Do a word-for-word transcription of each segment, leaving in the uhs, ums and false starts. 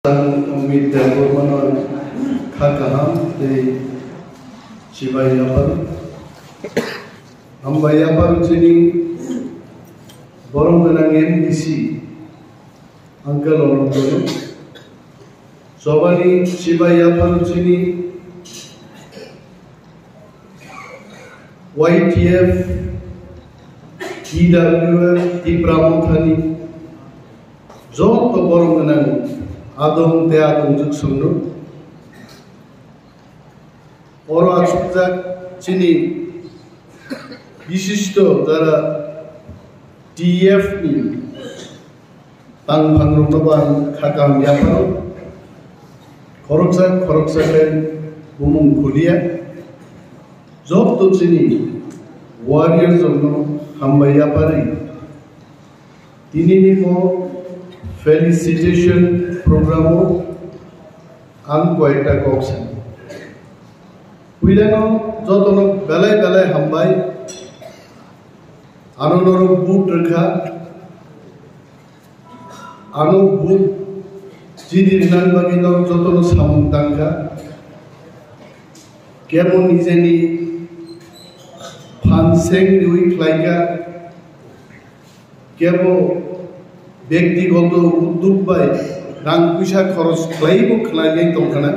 Amit Debbarmano kha kaham tei chibai yaphar. Hambai yaphar chini borom gwnang M D C uncle Anantono. Chobani chibai yaphar chini Y T F, T W F, Tipra Mothani joto borom gwnang adong tei adongjwk songno. Oro achukjak chini bishisto jara T F ni tangphangrokno bo ang kha kaham yapharo. Khoroksa khoroksa khe bumung khuliya. Joto chini warriors rokno hambai yapharwi. Tinini bo felicitation program o ang koyekta kok sani. Puilano jotono belai belai hambai. Ano norok vote rwkha. Ano vote chini rinani bagwi norok jotono samung tangkha. Kebo nijeni phan seng riwi khlaikha. Kebo bektigoto uddog bai rang puisa khoros khlaiwi bo khlailai tongkhana.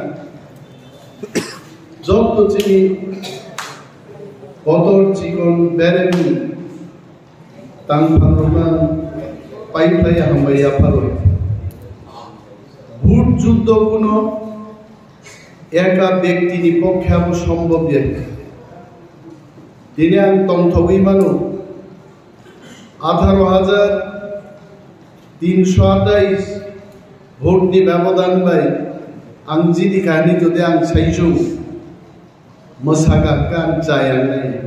Joto chini kotor chikon beremni tangphangrokno ang paiphlai hambai yapharwi. Vote juddo kuno eka bektini pokkhe abo sombhob ya. Tini ang tongthogwi mano, atharo hajar tinsho atais vote ni bebodan bai ang jidi kahini jodi ang saichung mwsaka kan chaya nai.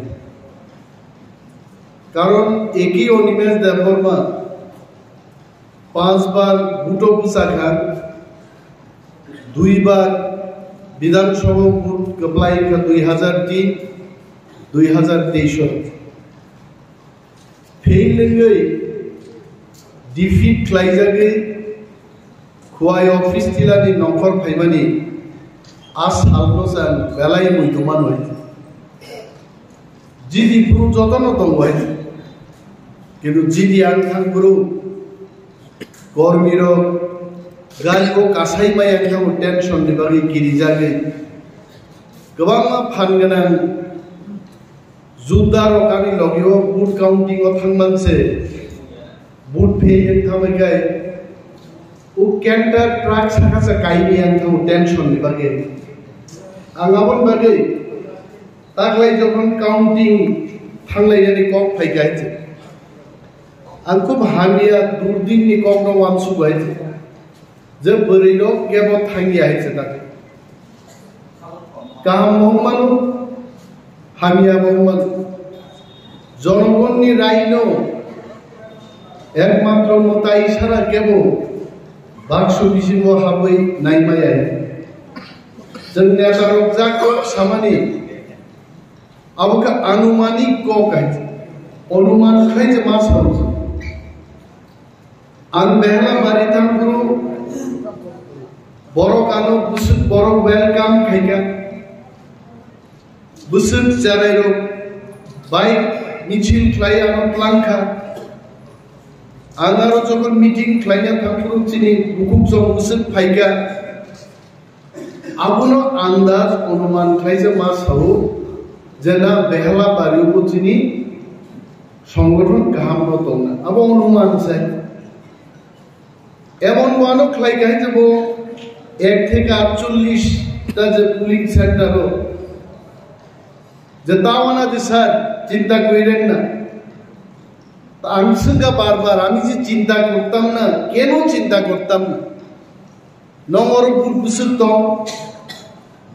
Karon eki Animesh Debbarma panch bar vote o bwchakha, dui bar Bidhan Sabha vote kwplai kha dui hazar tin, dui hazar teis o. Fail wngwi defeat khlaijagwi Khwai office tilani nongkhor phaimani a salno chwng belai muitu manwi. Jidi phuru jotono tongo hai. Kintu jidi ang thang phuru kormirok gari o kasai maya khe tension ni bagwi kirijagwi kwbangma phan gwnang Judda rok ani logi o vote counting o thangman se vote phei wng thamai kai o canter truck saka sa kai ni ang thango tension ni bagwi. Ang aboni bagwi taklai jokhon counting thanglai nani kok phai kai se. Ang khub hamya durdin ni kok no wansuk bai se. Je bwrwi rok kebo thangya hai se tak. Kaham bo wng mano, hamya bo wng mano. Jonogonni raino ekmatro mwtai sara kebo baksu bisingo habwi naimaya. Chwng netarok jak kok samani abo khe anumanik kok hai. Onuman khlai je ma sao. Ang Behlabari thangphuru borok ano bwswk borok welcome khaikha. Bwswk cherairok bike michil khlai ano tlangkha. Ang aro jokhon meeting khlaina thangphuru chini bukhuk jong bwswk phaikha. Abono andaj onuman khlaijak ma sao je na Behlabari o chini songothon kaham no tongna. Abo onuman se. Emon wano khlai kha je bo ek theke atchollish ta je polling center o je tawana je sir chinta koi rengna. Ang swngkha bar bar, "Ami je chinta kortam na, keno chinta kortam na?" Nong oro bwswk tong,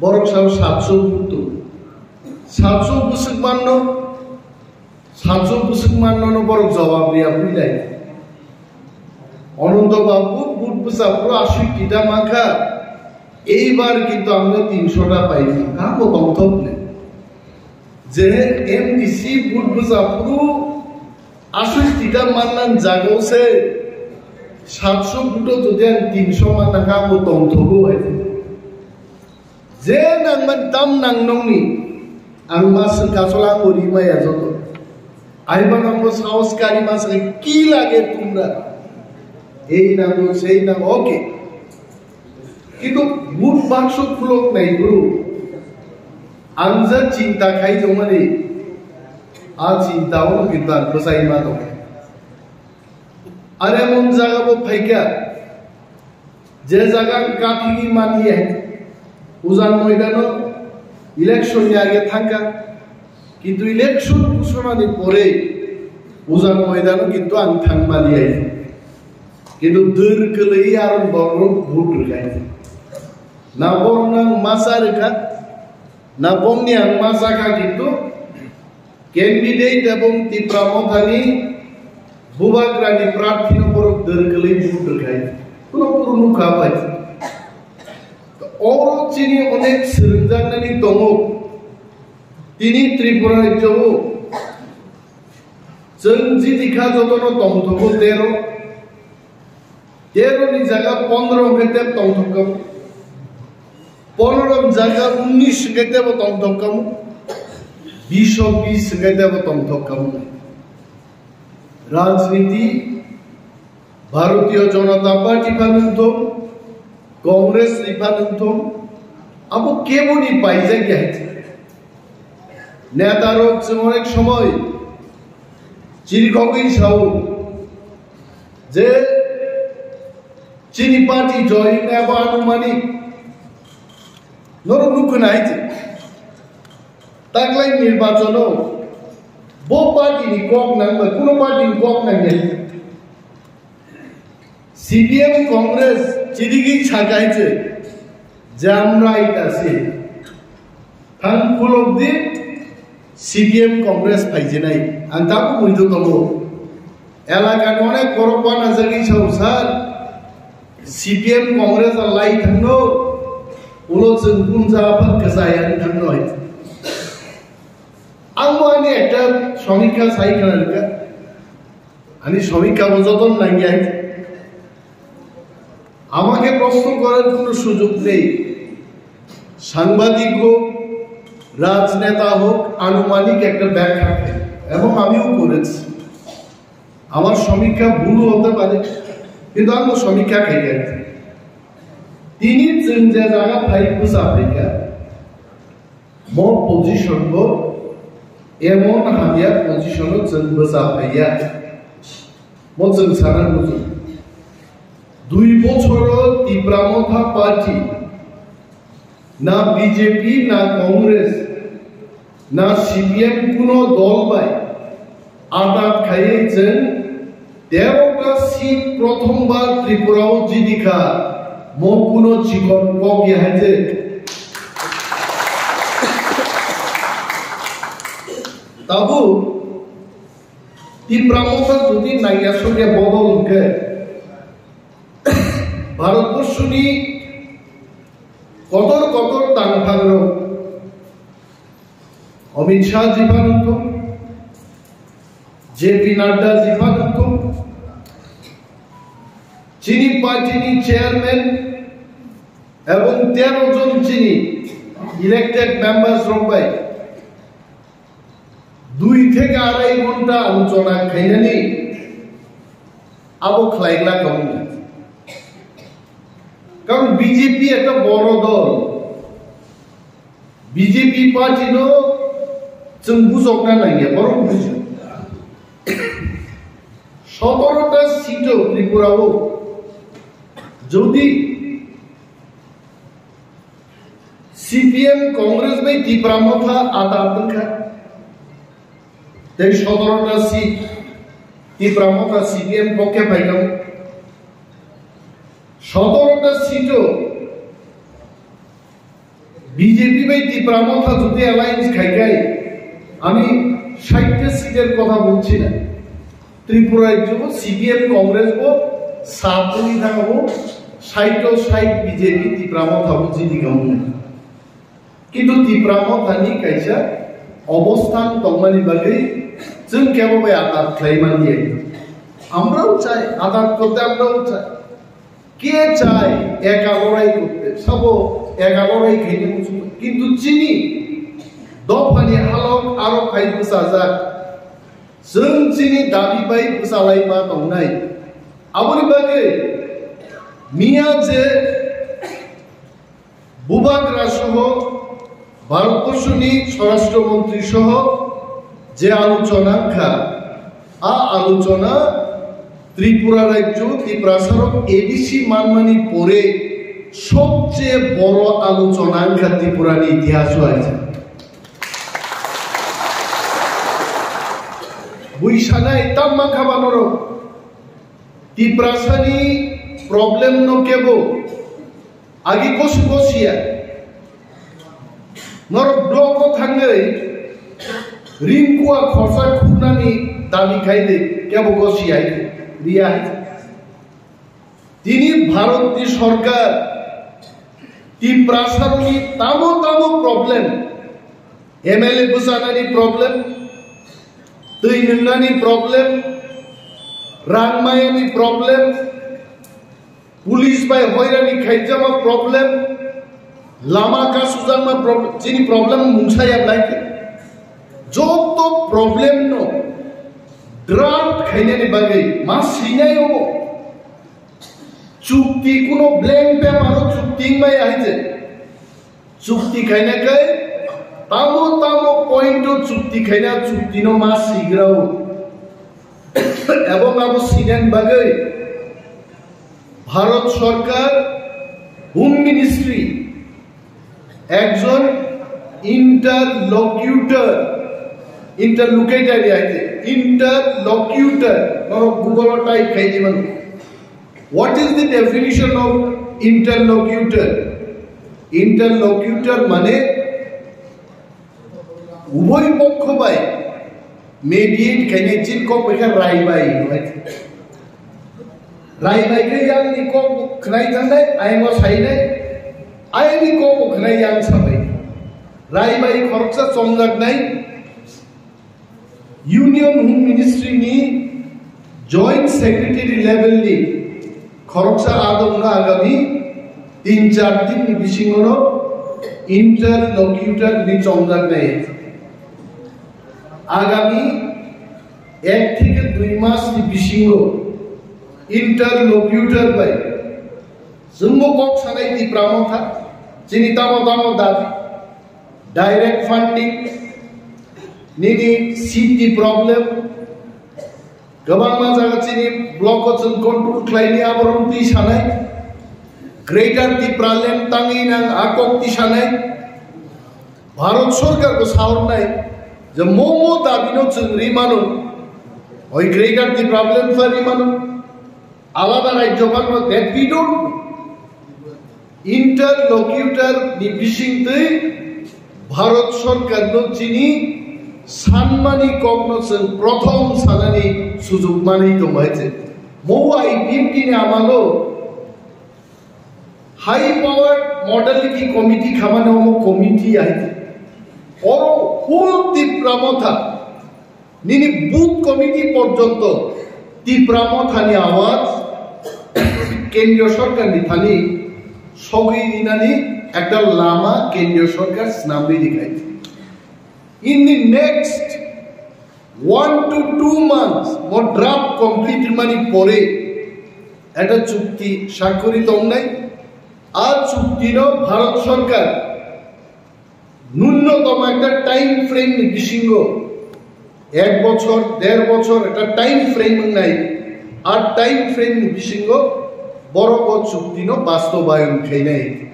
borok sao satso bwswk tong. Satso bwswk manno, satso bwswk manno no borok jawab riya builai. Ananto babu, but bwsa pura aswk kita mankha, eibar kintu amno tinsho ta paimani, kamo tongthok ne. Je M D C but bwsa puru aswk tika mannan jagao se Satso buto jodi ang tinso manna kha, amo tongthogo hai. Je nangman tam nang nongni, ang ma swng kasola ang bo rimaya joto. Aiba nangbo saos kari ma swng ki lage tumra. Ei nango, sei nango, okay. Kintu vote bakso khulok nai bro. Ang je chinta khai tongmani, a chinta o kintu ang bwsai ma tong. Are mon jaga bo phaikha, je jaga ang kathigi mani hai, ujan moidano election ni age thangkha, kintu election ghosona ni pore ujan moidano kintu ang thang mani hai, kintu dur kwlwi aro borok vote rwkha. Na borok nang masa rwkha, na bongni ang masa kha, kintu candidate ebong Tipra Mothani bubagrani prarthino borok dwrwgwlwi vote rwkhai. Kuno puro nukha bai. Oro chini onek swrwngjaknani tongo. Tini Tripura rajyo o chwng jidi kha jotono tongthogo tero. Tero ni jaga pondro hwnkhe tebo tongthok kamo. Pondro ni jaga unnis hwnkhe tebo tongthok kamo. Bish o bish hwnkhe tebo tongthok kamo. Rajniti, Bharatiya Janata Party pha nungthok, Congress ni pha nungthok, abo kebo ni paijak ya. Neta rok chwng onek somoi chirikhogwi sao je chini party join eba anumanik norok nukuna hai je taklai nirbachono bo party ni kok nang bai kuno party ni kok nang ya. C P M Congress chirigwi sakai se jamrai ta se thang khulok di C P M Congress phaijinai ang tabuk muitu tongo. Elakani onek borok wana jagwi sao sir, C P M Congress a lai thangno ulo chwng punja aphang kwchaya thangno hai. Ang bo ani ekta somikha sai khna rwkha. Ani সমীক্ষা bo joto nangya. আমাকে প্রশ্ন করার কোনো সুযোগ নেই। সাংবাদিক হোক, রাজনেতা হোক, আনুমানিক একটা ব্যাখ্যা দেয়। এবং আমিও করেছি। আমার সমীক্ষা ভুল হতে পারে, কিন্তু আমি সমীক্ষা খাই আর কি। Tini chwng je jaga phai bwsa phaikha, mo position bo emon hamya position o chwng bwsa phaiya. Mo chwng sana bujo. Dui bochoro Tipra Motha Party, na B J P, na Congress, na C P M kuno dol bai atat khaiwi chwng tero ta seat prothom bar Tripura o jidi kha, mo kuno chikon kok ya hai je. Tabuk Tipra Motha jodi naiya sokya bodol hwnkhe, Bharatborsoni kotor kotor tangphangrok Amit Shah ji pha nungthok, J P Nadda ji pha nungthok, chini party ni chairman ebong tero jon chini elected members rok bai dui theke arai ghonta alochona khainani abo khlai gla kamo. Karon B J P ekta boro dol, B J P party no chwng bujokna nangya, borok bujo. Sotoro ta seat o Tripura o jodi C P M Congress bai Tipra Motha atat wngkha. Tei sotoro ta seat Tipra Motha C P M pokhe phaikha. Sotoro ta seat o B J P bai Tipra Motha jodi alliance khaikhai, ani sait ta seat er kotha bukchi na. Tripura rajyo bo C P M Congress bo sat ni thang bo sait o sait B J P Tipra Motha bo jidi kamo. Kintu Tipra Motha ni kaisa obosthan tongmani bagwi chwng kebo bai atat khlai manya. আমরাও চাই, আদাত করতে আমরাও চাই। কে চায় একা লড়াই করতে? সব একা লড়াই খেলে কিন্তু চিনি দফানি হালক আরো খাই বুঝা যাক। Chwng chini dabi bai bwchalai ma tongnai. Aboni bagwi miya je Bubagra soho Bharatborsoni Swarashtra Montri soho je alochona wngkha, a alochona Tripura rajyo Tiprasarok A D C manmani pore sobcheye boro alochona wngkha Tripurani itihaso aisa. Bui sanai tam mankha ba norok. Tiprasani problem no kebo agi kosu kosiya. Norok block o thangwi ringkua khorsa khurnani dabi khai de kebo kosiya riya. Tini Bharatni sorkar Tiprasarokni tamo tamo problem, M L A bwchanani problem, twi nwngnani problem, rang mayani problem, police bai hoirani khaijama problem, lama kasujakma problem, chini problem mungsa ya nai khe. Joto problem no draft khainani bagwi ma sinai obo. Chukti kuno blank paper o chukti wngmaya hai je. Chukti khaina khe tamo tamo point o chukti khaina chukti no ma sigrao. Ebong abo sinani bagwi Bharat Sorkar Home Ministry ekjon interlocutor, interlocutor ya, interlocutor, norok Google o type khai di mano. What is the definition of interlocutor? Interlocutor mane uboi pokho bai mediate khainai chini kok bai kha rai bai hinwi. Rai bai khe yang ni kok khnai thangnai, ayang o sainai, ayang ni kok bo khnai yang sabai. Rai bai khoroksa chongjaknai Union Home Ministry ni Joint Secretary level ni khoroksa adong no agami tin char din ni bisingo no interlocutor ni chongjak nai. Agami ek theke dui mas ni bisingo interlocutor bai chwngbo kok sanai Tipra Motha, chini tamo tamo dabi, direct funding, nini seat ni problem, kwbangma jaga chini block o chwng control khlaini aborok twi sanai, Greater Tipraland tangwi nang a kok twi sanai, Bharat Sorkar bo saornai je mo mo dabi no chwng ri mano, oi Greater Tipraland pha ri mano, alada rajyo pha ri mano, that we don't. Interlocutor ni bisingtwi Bharat Sorkar no chini sanmani kokno chwng prothom sanani sujuk manwi tongo hai se. Mo I P F T ni amalo high power modality committee khamani omo committee hai se. Oro full Tipra Motha Nini booth committee porjonto Tipra Mothani awaj Kendriya Sorkarni thani sogwi rinani ekta lama Kendriya Sorkar swnamwi rikhai. In the next one to two months, mo draft complete rimani pore ekta chukti sakori tongnai. A chuktino Bharat Sorkar Nunnotom ekta time frame ni bisingo, ek bochor, der bochor ekta time frame wngnai, a time frame ni bisingo borok o chukti no bastobayon khainai.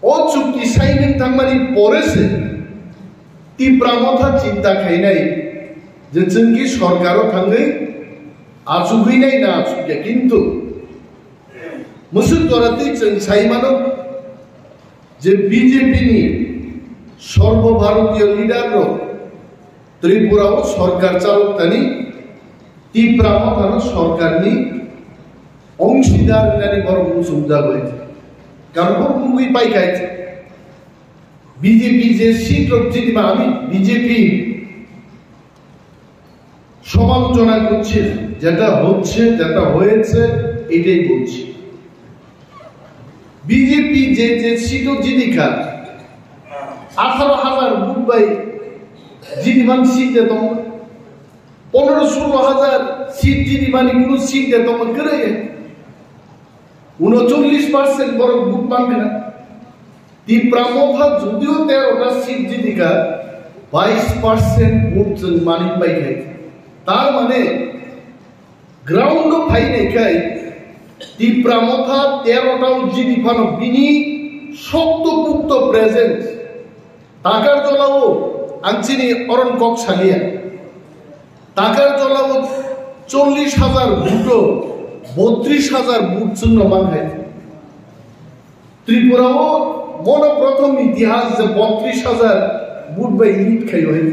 O chukti signing thangmani pore se Tipra Motha chinta khainai je chwngki sorkaro thangwi achugwi nai na achukya, kintu Musuk jora twi chwng sai mano je B J P ni Sarbo Bharatiya leader rok Tripura o sorkar chalok tani Tipra Mothano sorkar ni ongsidar wngnani borok muchung jago. Karon borok nugwi paikha B J P je seat rok chini ma ami B J P সমালোচনা করছে, যেটা হচ্ছে, যেটা হয়েছে, এটাই বলছি। বিজেপি যে যে সিটও জিদিকা, আঠারো হাজার ভোট bai জিদিমান সিট দে দম, পনেরো ষোলো হাজার সিট জিদিমানি কোনো সিট দে দম করে, ঊনচল্লিশ পার্সেন্ট বড় ভোট মানবে না। Tipra Motha যদিও তেরোটা সিট জিদিকা, বাইশ পার্সেন্ট ভোট চুন মানিক পাইখাই। তার মানে গ্রাউন্ড ফাইনাইখাই Tipra Motha তেরোটাও জিদি ফানো বিনি শক্তপুক্ত presence. Takarjala o ang chini oron kok salia. Takarjala o চল্লিশ হাজার ভোটো বত্রিশ হাজার ভোট চুন মানখাই। Tripura o mono prothom itihas je বত্রিশ হাজার vote bai lead khai hai.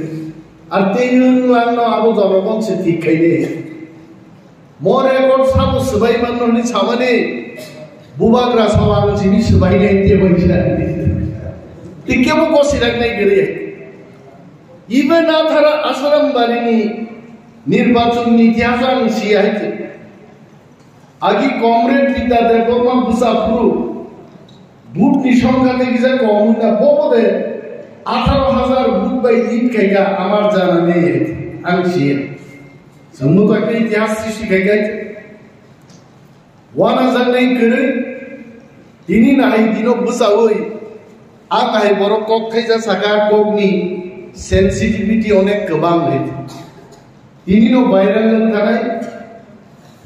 Ar tei nwng langno abo jonogon se thik khai de. Mo record sabo swbai manno hwnwi samani bubagra sao ang chini swbai nai te bai sa. Tikkebo kosi rak nai gere. Even athara Asaram barini nirbachon ni itihas ang si hai te. Agi Comrade Bidya Debbarma bwsa phuru vote ni songkha tei kisa kom wngkha, bobo de atharo hazar vote bai lead khaikha, amar jana nei, ang siya. Chwngno to ekta itihas srishti khaikha. Wana jaknai kwrwi, tini nahai dino bwsawi, ang hai borok kok khaija saka, kokni sensitivity onek kwbang hai. Tini no viral wng thanai,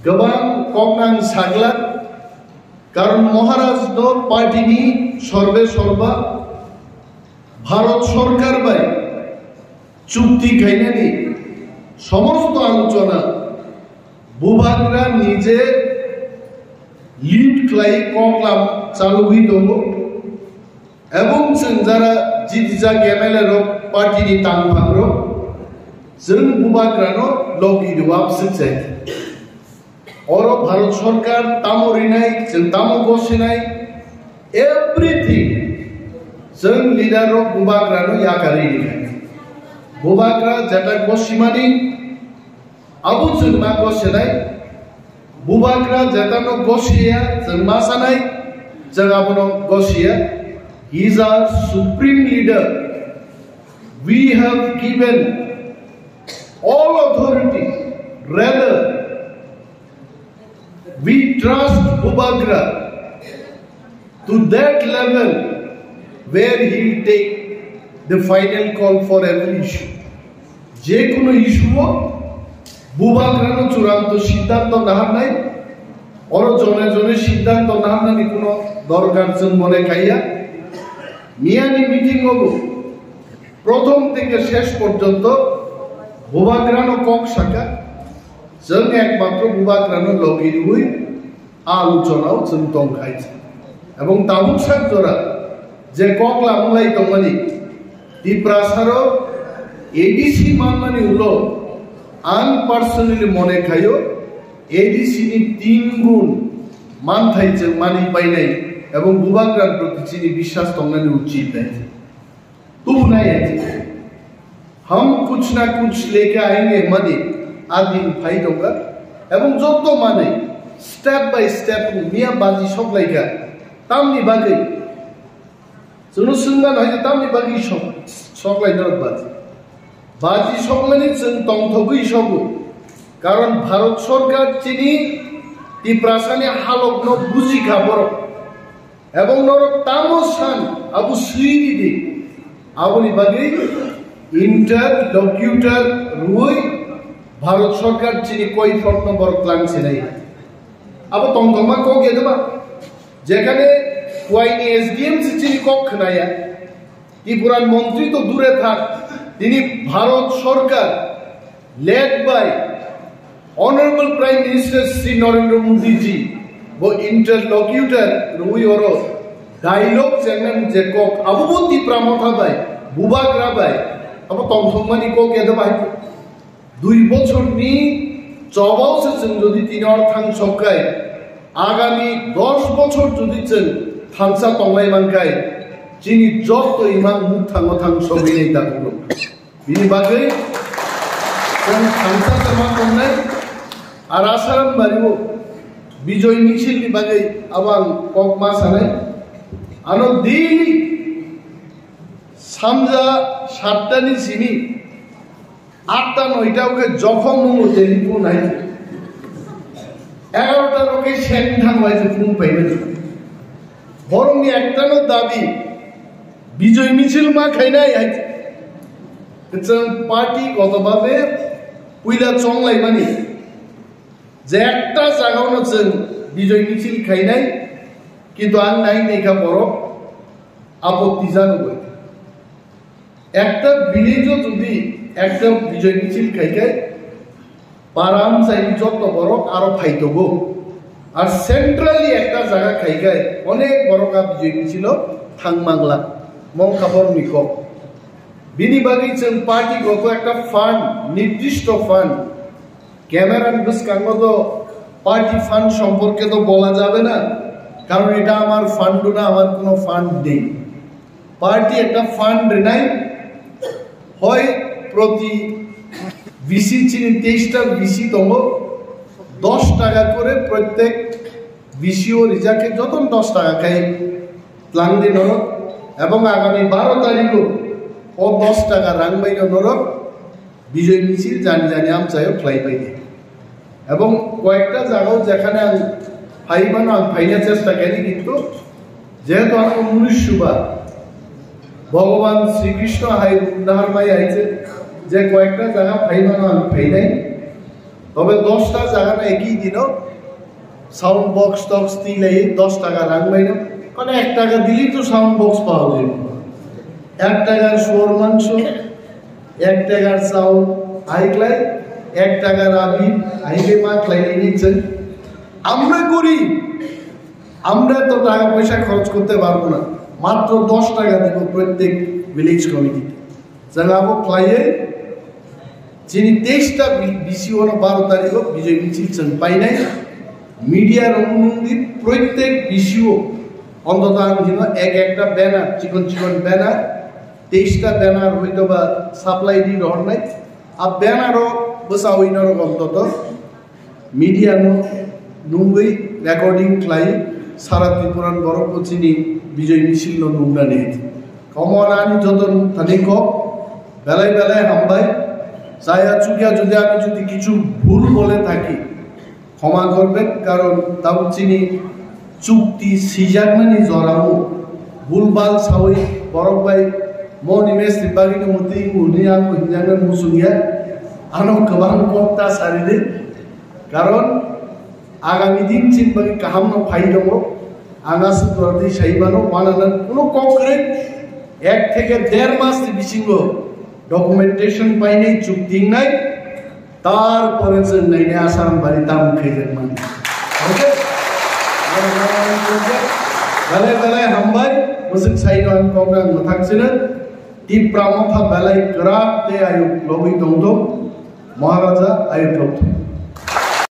kwbang kok nang sagla, karon Maharaj no party ni sorbe sorba Bharat Sorkar bai chukti khainani somosto alochona Bubagra nije lead khlai koklam chalugwi tongo. Ebong chwng jara jidijak M L A rok party ni tangphang rok chwng Bubagra no logi rwap swk jai. Oro Bharat Sorkar tamo rinai, chwng tamo gosinai, everything chwng leader rok Bubagra no yakarwi rinai. Bubagra jeta gosimani abo chwng ma gosinai. Bubagra jeta no gosiya, chwng ma sanai, chwng abono gosiya. He is our supreme leader. We have given all authority. Rather, we trust Bubagra to that level where he will take the final call for every issue. যে কোনো ইস্যুও Bubagrano চূড়ান্ত সিদ্ধান্ত নাহার নাই, oro jone jone সিদ্ধান্ত নাহার nani কোনো দরকার chwng mone kaiya. Miyani meeting obo প্রথম থেকে শেষ পর্যন্ত Bubagrano kok saka, chwng ekmatro Bubagrano logi rwi alochonao chwng tongkhai. Ebong tabuk sak jora je kok lamlai tongmani, Tiprasaro A D C manmani ulo ang personally mone khaio, A D C ni tin gun manthai chwng mani painai ebong Bubagrani proti chini biswas tongnani uchit nai. Tubunai hai. Hum kuch na kuch leke aayenge mani adin phai tongkha. Ebong jotto mani step by step miya baji soklaikha. Tamni bagwi? Chwngno swngmano hai tamni bagwi sok-, soklai norok baji. Baji sokmani chwng tongthogwi sogo. Karon Bharat Sorkar chini Tiprasani halokno bujikha borok. Ebong norok tamo san abo swi ridi. Aboni bagwi interlocutor rwi Bharat Sorkar chini koi phone number klang sinai. Abo tongtongma kok ya deba. Jekhane kuaini S D M se chini kok khnaya. Tipuran montri to dure thak. Tini Bharat Sorkar led by Honorable Prime Minister Shri Narendra Modi ji bo interlocutor rwi oro dialogue channel je kok abo bo Tipra Motha bai, Bubagra bai, abo tongthokmani kok ya bai. Dui bochor ni chobao se chwng jodi tini or thang sokkai, agami dos bochor jodi chwng thansa tonglai mankai, chini jotto imang muk thango thang sogwi nai dakulo. Bini bagwi Ang thansa sama tongnai, ar Asaram bari o Bijoy Michil ni bagwi abo ang kok ma sanai. Ano daily sanja satta ni simi atta noita o khe jokhom o telephone hai. Egarota o khe seng thang bai phone paimani. Borokni ektano dabi, Bijoy Michil ma khainai hai. Chwng party goto babe puila chonglaimani. Je ekta jagao no chwng Bijoy Michil khainai, kintu ang nai naikha borok apotti janugwi. Ekta village o jodi ekta Bijoy Michil khai khai, para amchaini jotto borok aro phaitogo. Ar centrally ekta jaga khai khai onek borok a Bijoy Michilo thang mangla. Mong kha borokni kok. Bini bagwi chwng party goto ekta fund, nirdishto fund, camera ni bwskango to party fund সম্পর্কে তো বলা যাবে না, কারণ এটা আমার ফান্ড না, আমার কোনো ফান্ড নেই। Party একটা fund rinai, হয় প্রতি ভিসি, chini তেইশটা ভিসি tongo, দশ টাকা করে প্রত্যেক ভিসিও রিজাকে যত দশ টাকা খাই tlangdi norok, ebong agami baro tarikho o dos taka rang baino norok Bijoy Michil jani jani amchaio khlai baidi. Ebong koyekta jagao jekhane ang phaimano ang phaina chesta khaidi, kintu jehetu ang munusyo ba, Bhogoban Sri Krishno hai rudahar mai hai je, je koyekta jaga phaimano ang phainai, tobe dosta jaga no ekhi dino sound box tox twi lai dos taka rang baino. Kono ek taka dili to sound box pawa jaibo. Ek takar suor mangso, ek takar chao hai klai, ek takar abi hai khe ma khlai ni chwng. আমরা গরিব, আমরা তো টাকা পয়সা খরচ করতে পারবো না, মাত্র দশ টাকা দিব প্রত্যেক ভিলেজ কমিটিতে। Chwng abo khlaiwi chini তেইশটা VC ono baro tarikho Bijoy Michil chwng painai. Media rok nungdi proitek ভিসিও ontoto ang hino ek ekta banner, chikon chikon banner, তেইশটা banner hoito ba supply di rohornai. A banner o bwsawi norok ontoto media no nungwi recording khlai sara Tripura ni borok bo chini Bijoy Michil no nungnani. Omo ani joto thani kok belai belai hambai. Chaya chukya jodi ami jodi kichu bhul bole thaki, khoma korben, karon tabuk chini chukti sijakmani jorao bulbal sawi borok bai moni mesti bagwi no muti uni ang hinjangna musungya. Ano kwbang kok ta saride, karon agami din chini bagwi kaham no phai tongo. Ang aswk jordi sai mano, wananan kuno kok kwrwi, ek theke der mas ni bisingo documentation painai, chukti wngnai, tarpore chwng nainai Asaram bari tamo khaijak mani. Okay? Belai belai hambai, bwswk saino ang kok ang mwthak chino. Tipra motha belai kwrak tei ayuk lobwi tongthok, Maharaja ayuk lobthok.